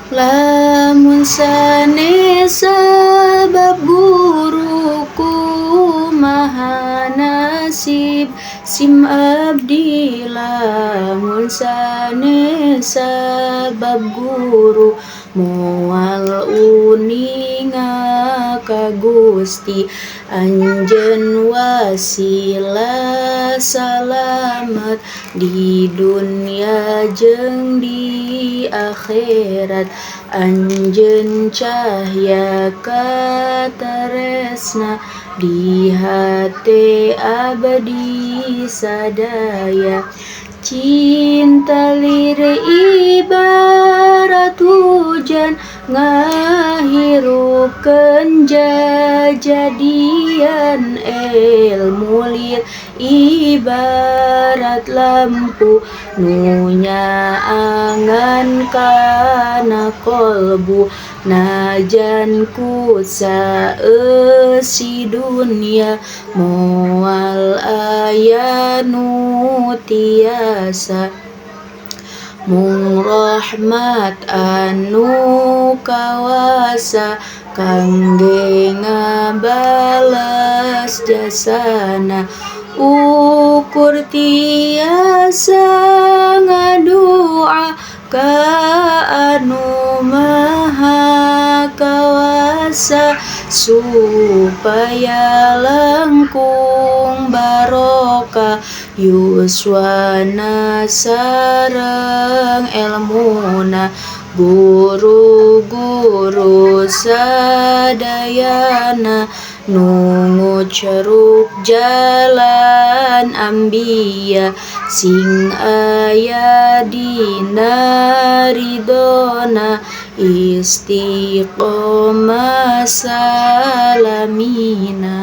Lamun sanes sabab guru, kumaha nasib sim abdi? Lamun sanes sabab guru, moal uninga ka Gusti. Anjeun wasilah salamet di dunya jeung di akhirat. Anjeun cahya kataresna di hate abdi sadaya. Cinta lir ibarat hujan, ngahirupkeun jajadian. Ilmu lir ibarat lampu, nu nyaangan kana kolbu. Najan ku saeusi dunya, moal aya nu tiasa. Mung rahmat anu kawasa kangge ngabales jasana. Ukur tiasa ngadua ka Anu Maha Kawasa, supaya langkung barokah yuswana sareng elmuna. Guru-guru sadayana nu ngucruk jalan ambia, sing aya dina ridona, istiqomah salamina.